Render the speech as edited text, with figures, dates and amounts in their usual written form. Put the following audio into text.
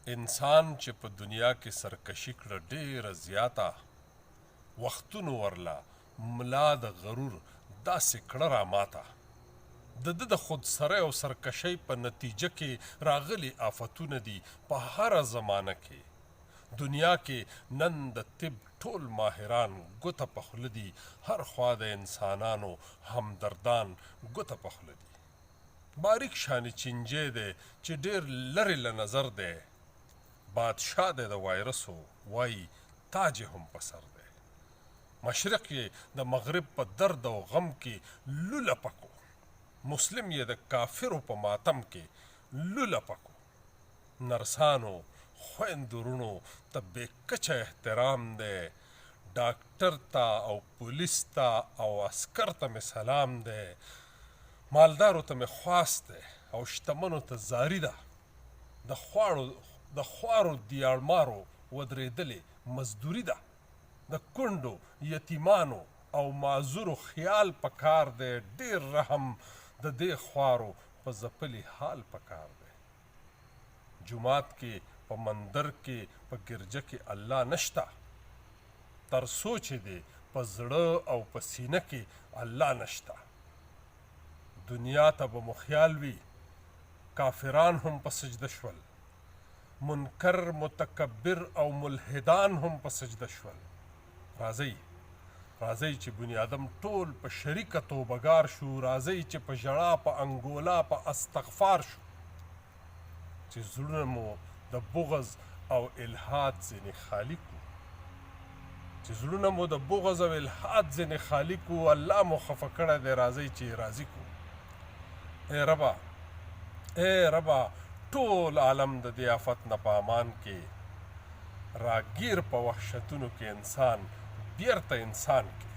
انسان چې په دنیا کې سرکشي کړه ډېره زیاته، وختونو ورله ملا د غرور داسې کړه را ماته. د ده د خودسرۍ او سرکشۍ په نتیجه کې راغلي آفتونه دي په هره زمانه کې. دنیا کې نن د طب ټول ماهران ګوته په خوله دي، هر خوا د انسانانو همدردان ګوته په خوله دي. باریک شانې چینجی دی چې ډېر لرې له نظر دی، بادشاه دی د وایرسو وایي تاج یې هم په سر دی. مشرق یې د مغرب په درد او غم کې لولپه کو، مسلم یې د کافرو په ماتم کې لولپه کو. نرسانو، خویندو وروڼو ته بې کچه احترام دی، ډاکټر ته او پولیس ته او عسکر ته مې سلام دی، مالدارو ته مې خواست دی او شتمنو ته زاري ده، د خواړو د خوارو دیاړمارو ودرېدلې مزدوري ده، د کونډو، یتیمانو او معذورو خیال په کار دی، ډېر رحم د دې خوارو په ځپلي حال په کار دی. جومات کې په مندر کې په ګرجه کې الله نشته تر څو چې دې په زړه او په سینه کې الله نشته. دنیا ته به مو خیال وي کافران هم په سجده شول، منکر متکبر او ملحدان هم په سجده شول. راځئ راځئ چې بنیادم ټول په شریکه توبه ګار شو، راځئ چې په ژړا په انګولا په استغفار شو، چې زړونه مو د بغض او الحاد ځینې خالي کړو، چې زړونه مو د بغض او الحاد ځینې خالي کړو. الله مو خفه کړی دی، راځئ چې یې راضي کړو. ای ربه، ای ربه، ټول عالم د دې آفت نه په امان کې، راګیر په وحشتونو کې انسان بیرته انسان کې.